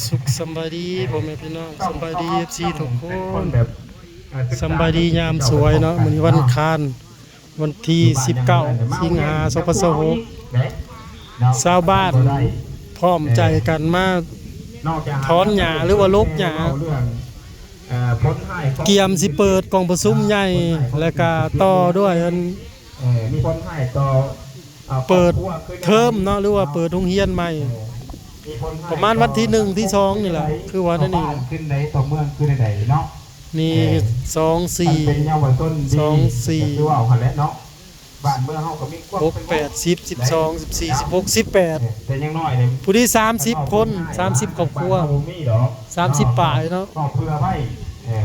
ສຸກສຳບາຍດີພໍ່ແມ່ພີ່ນ້ອງ, ສຳບາຍດີເອັຟຊີທຸກຄົນ, ສຳບາຍດີຍາມສວຍເນາະ. ມື້ນີ້ວັນອັງຄານ ວັນທີສິບເກົ້າ ສິງຫາ ສອງພັນຊາວຫົກ ຊາວບ້ານພ້ອມໃຈກັນມາຖອນຫຍ້າ ຫຼືວ່າລົກຫຍ້າ, ກຽມຊິເປີດກອງປະຊຸມໃຫຍ່ ແລະກະຕໍ່ດ້ວຍອັນ ເອີ ມີຜົນຮ້າຍຕໍ່ ເອີ ເປີດເທີມເນາະ ຫຼືວ່າເປີດໂຮງຮຽນໃໝ່ ເອີ ມີຜົນຮ້າຍ ປະມານວັນທີໜຶ່ງ ທີສອງນີ້ແຫຼະ ຄືວ່າແນວນີ້ ຊາວບ້ານຂຶ້ນໃດ ຕໍ່ເມືອງຄືໃດເນາະ. ນີ້ ເອີ ສອງ ສີ່ ຄັນເປັນເຍົາວະຊົນດີ ສອງ ສີ່ ກໍຄືວ່າເອົາຫັ້ນແຫຼະເນາະ. ບ້ານເມືອງເຮົາກໍມີຄວາມ ຫົກ ແປດ ສິບ ສິບສອງ ສິບສີ່ ສິບຫົກ ສິບແປດ ເອີ ແຕ່ຍັງນ້ອຍນີ້ ຜູ້ທີ່ສາມສິບຄົນ ສາມສິບຄອບຄົວ ບໍ່ມີດອກ ສາມສິບປາຍເນາະ ກໍເພື່ອໄວ້ ເອີ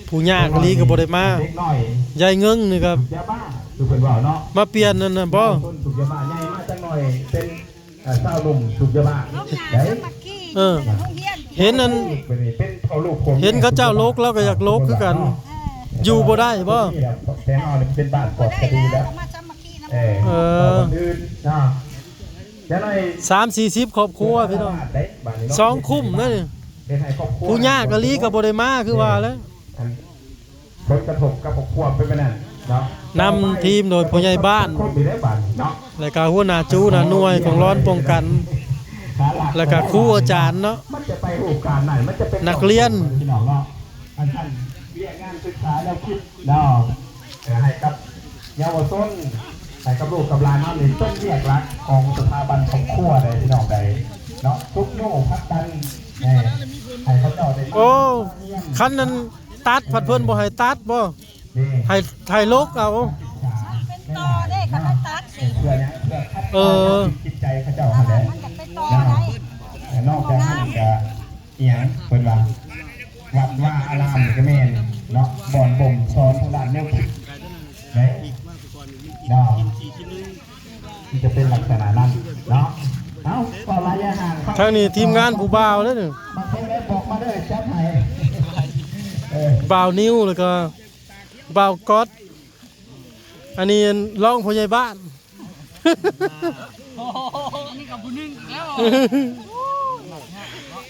ຜູ້ຍາກອີ່ຫຼີກໍບໍ່ໄດ້ມາ. ເດັກນ້ອຍ ຍາຍເງິງນີ້ກໍ ສູບຢາບ້າ ຄືເພິ່ນເວົ້າເນາະ ມາປ່ຽນນັ້ນນະບໍ່? ເຍົາວະຊົນສູບຢາບ້າ ໃຫຍ່ມາຈັກໜ່ອຍເປັນ ເອີ ຊາວໜຸ່ມສູບຢາບ້າ ເອີ ເຫັນອັນ ເປັນພໍ່ລູກ ເຫັນເຂົາເຈົ້າລົກ ລາວກໍຢາກລົກຄືກັນ. ເອີ ຢູ່ບໍ່ໄດ້ບໍ່? ແຕ່ເຮົານີ້ເປັນບ້ານປອບຄະດີແລ້ວ ເອີ ເອີ ສາມສີ່ສິບຄອບຄົວພີ່ນ້ອງ ສອງຄຸ້ມເດ້. ຜູ້ຍາກອີ່ຫຼີກໍບໍ່ໄດ້ມາ ຄືວ່າແຫຼະ ອັນ ຜົນກະທົບກັບຄອບຄົວເປັນແບບນັ້ນເນາະ. ນຳທີມໂດຍຜູ້ໃຫຍ່ບ້ານ ແລະກະຫົວໜ້າຈູໜ້າໜ່ວຍກອງຮ້ອນປ້ອງກັນ ແລະກະຄູອາຈານເນາະ ມັນຈະໄປໂອກາດນັ້ນ ມັນຈະເປັນ ນັກຮຽນ ພີ່ນ້ອງເນາະ. ອັນນັ້ນວຽກງານສຶກສາແນວຄິດເນາະ ເອີ ໃຫ້ກັບເຍົາວະຊົນ ໃຫ້ກັບລູກກັບຫຼານເຮົານີ້ ເປັນວຽກຫຼັກຂອງສະຖາບັນຄອບຄົວໃດ ພີ່ນ້ອງໃດເນາະ. ຊຸກຍູ້ຜັກດັນ ໃຫ້ ໃຫ້ເຂົາເຈົ້າໄດ້ ໂອ້ ຄັນນັ້ນ ຕັດພັດເພິ່ນບໍ່ໃຫ້ຕັດບໍ່? ໃຫ້ ໃຫ້ລົກເອົາ ມັນເປັນຕໍເດ້ ຄັນໃຫ້ຕັດນີ້ ເອີ ຈິດໃຈເຂົາເຈົ້າຫັ້ນແຫຼະ ມັນຈະເປັນຕໍໄດ້. ນອກຈາກນັ້ນກະອີ່ຫຍັງເພິ່ນວ່າ ວັດວາອາລາມນີ້ກະແມ່ນເນາະ ບ່ອນບົ່ມສອນທາງດ້ານແນວຄິດເດ້ເນາະ. ມັນຈະເປັນລັກສະນະນັ້ນເນາະ. ເອົ້າ ເວົ້າຫຼາຍຢ່າງ ທາງນີ້ທີມງານຜູ້ບ່າວເດ້ນີ້ ບາງຄົນໄດ້ບອກມາເດີ ຈັດໃຫ້ ເອີ ບ່າວນິວ ແລ້ວກໍບ່າວກອດ ອັນນີ້ລອງຜູ້ໃຫຍ່ບ້ານ ອັນນີ້ກໍຜູ້ໜຶ່ງອີກແລ້ວ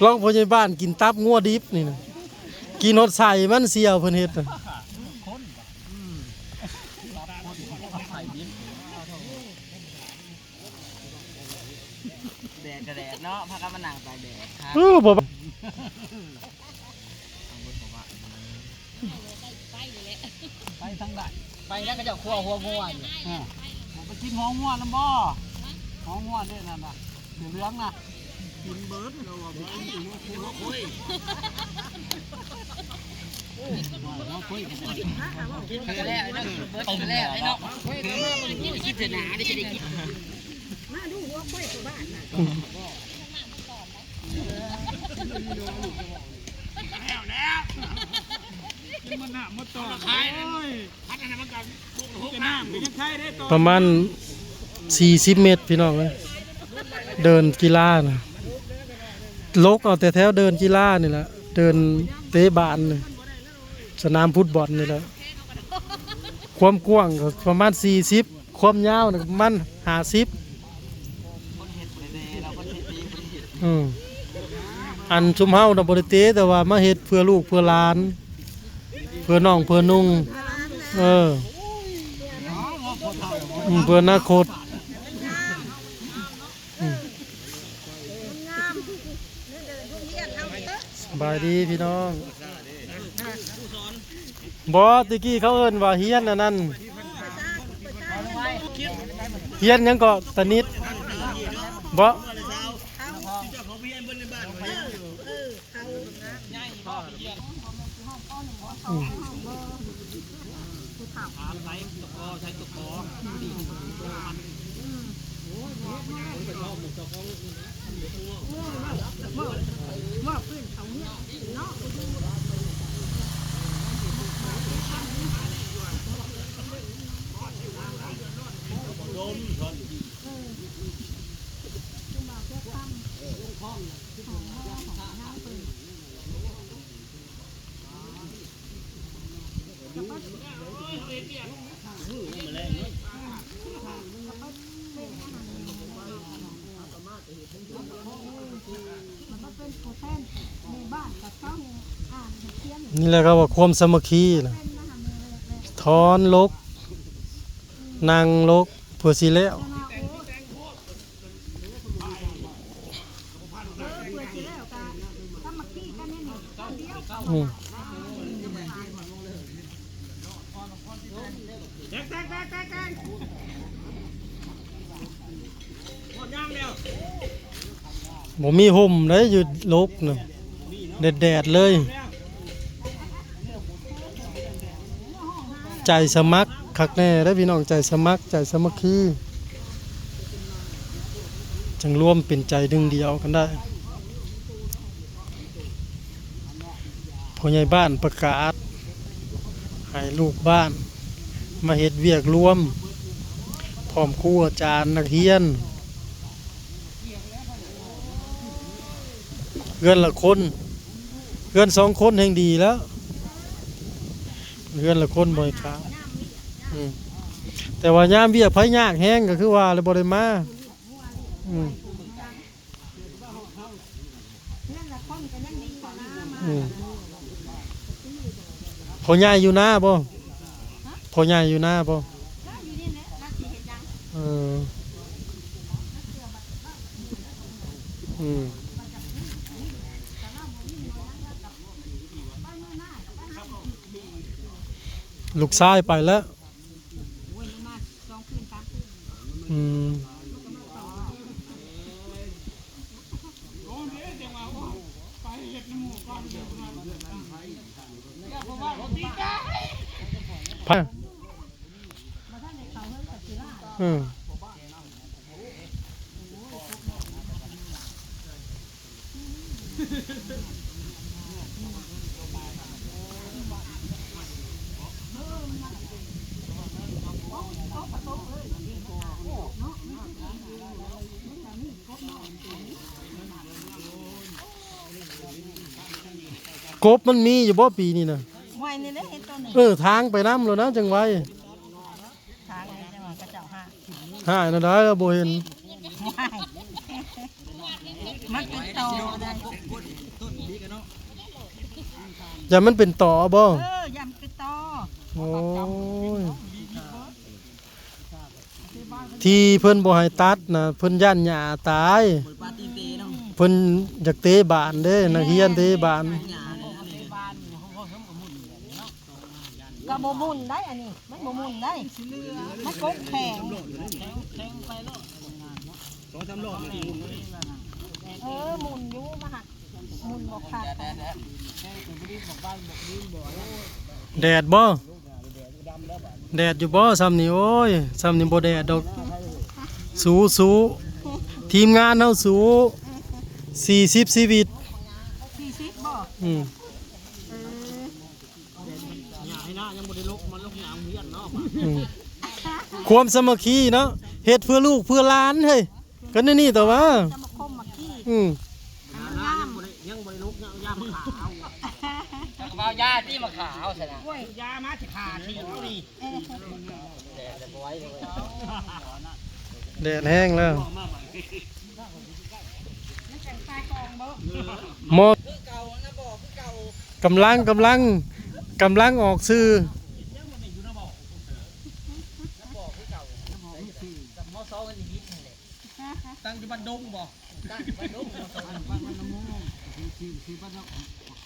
ລອງຜູ້ໃຫຍ່ບ້ານກິນຕັບງົວດິບນີ້ນະ ກິນຮອດໄສ້ມັນສ່ຽວເພິ່ນເຮັດນະ. ແດດກະແດດເນາະ ພາກັນມານັ່ງຕາກແດດ ເອີ ບໍ່ ໄປທາງໃດ? ໄປແລ້ວ ເຂົາເຈົ້າຄົວຫົວງົວຢູ່ ເອີ ໄປກິນຫົວງົວນຳບໍ່? ຫົວງົວເດ້ນັ້ນນະ ສີເຫຼືອງນະ. ກິນເບິດແລ້ວວ່າບໍ່ກິນຫົວໂຄ້ຍ ຫົວໂຄ້ຍ ເອີ ແລ້ວເນາະ ເບິດແລ້ວເນາະ ໂອ້ຍ ມາບໍ່ໄດ້ກິນ ຄິດເສຍໜ້າເດ້ ຊິໄດ້ກິນ ມາດູຫົວໂຄ້ຍຢູ່ບ້ານນະ ແລ້ວແລ້ວ ກິນມັນນະ ໝົດຕອນ ໂອ້ຍ ປະມານສີ່ສິບເມັດພີ່ນ້ອງເອີຍ ເດີ່ນກິລານະ ລົກເອົາແຕ່ແຖວເດີ່ນກິລານີ້ແຫຼະ ເດີ່ນເຕະບານນີ້ ສະໜາມຟຸດບອນນີ້ແຫຼະ. ຄວາມກວ້າງກໍປະມານສີ່ສິບ ຄວາມຍາວນະປະມານຫ້າສິບ. ອືມ ອັນຊຸມເຮົານະບໍ່ໄດ້ເຕະ ແຕ່ວ່າມາເຮັດເພື່ອລູກເພື່ອຫຼານ ເພື່ອນ້ອງເພື່ອນຸ່ງ ເອີ ອືມ ເພື່ອອະນາຄົດ ອືມ. ສະບາຍດີພີ່ນ້ອງ. ບໍ່ ແຕ່ກີ້ເຂົາເອີ້ນວ່າຮຽນອັນນັ້ນ ຮຽນຫຍັງເກາະ ຕະນິດ ບໍ່? ອືມ. ມັນເປັນໂປຣແຊນ ນີ້ແຫຼະເຂົາວ່າຄວາມສາມັກຄີນະ ຖອນລົກ ນັ່ງລົກ ເພື່ອຊິແລ້ວ. ອືມ ບໍ່ມີຮົ່ມເດ້ ຢູ່ລົກນະ ແດດໆເລີຍ. ໃຈສະໝັກຄັກແນ່ເດ້ພີ່ນ້ອງ ໃຈສະໝັກ ໃຈສາມັກຄີ ຈຶ່ງລວມເປັນໃຈໜຶ່ງດຽວກັນໄດ້. ຜູ້ໃຫຍ່ບ້ານປະກາດໃຫ້ລູກບ້ານມາເຮັດວຽກລວມ ພ້ອມຄູອາຈານ ນັກຮຽນ ເຮືອນລະຄົນ ເຮືອນສອງຄົນແຮ່ງດີແລ້ວ ເຮືອນລະຄົນບໍ່ໃຫ້ຂາດ. ອືມ ແຕ່ວ່າຍາມວຽກໃຜຍາກແຮງກໍຄືວ່າແຫຼະ ບໍ່ໄດ້ມາ. ອືມ ອືມ ພໍ່ໃຫຍ່ຢູ່ນາບໍ່? ພໍ່ໃຫຍ່ຢູ່ນາບໍ່? ເອີ ອືມ ລູກຊາຍໄປແລ້ວ. ອືມ ອືມ. ກົບມັນມີຢູ່ບໍ່ປີນີ້ນະ? ໄວນີ້ແຫຼະເຮັດຕອນນີ້ ເອີ ທາງໄປນຳໂລດນະ ຈັ່ງໄວ. ທາງນີ້ຈັ່ງວ່າເຂົາເຈົ້າຫາ ຫາແນວໃດລະບໍ່ເຫັນ? ມັນເປັນຕໍໄດ໋ ຢ້ານມັນເປັນຕໍບໍ່? ເອີ ຢ້ານເປັນຕໍ. ໂອ້ຍ ທີ່ເພິ່ນບໍ່ໃຫ້ຕັດນະ ເພິ່ນຢ້ານຫຍ້າຕາຍ ເພິ່ນຢາກເຕະບານເດ້ ນັກຮຽນເຕະບານ. ກໍບໍ່ໝຸ່ນໄດ໋ ອັນນີ້ມັນບໍ່ໝຸ່ນໄດ໋ ມັນກົກແຂງ ສອງສາມຮອບມັນຊິໝຸ່ນ. ເອີ ໝຸ່ນຢູ່ ມາຫັກໝຸ່ນບໍ່ຄັກ. ແດດບໍ່? ແດດຢູ່ບໍ່? ຊ່ຳນີ້ ໂອ້ຍ ຊ່ຳນີ້ບໍ່ແດດດອກ. ສູ້ ສູ້ ທີມງານເຮົາສູ້ ສີ່ສິບຊີວິດ. ສີ່ສິບບໍ່? ອືມ ເອີ ອືມ ຄວາມສາມັກຄີເນາະ ເຮັດເພື່ອລູກເພື່ອຫຼານເຮີ້ຍ ກໍແນວນີ້ແຕ່ວ່າ ສະມາຄົມມັກຄີ. ອືມ ຍັງບໍ່ໄດ້ ຍັງບໍ່ໄດ້ລຸກ ຍັງ ຢາມາຂາເອົາ ເອົາຢາຕິມາຂາເອົາຊັ້ນນະ. ໂອ້ຍ ຢາມາຊິຂາຊິເອົານີ້ ແດດແຮງແລ້ວ. ໝໍ ກຳລັງ ກຳລັງ ກຳລັງອອກສື່. ຕັ້ງຢູ່ບ້ານດົງບໍ່? ຕັ້ງຢູ່ບ້ານດົງ ບ້ານນະໂມງ ຊື່ ຊື່ບ້ານນະ ເຂົາ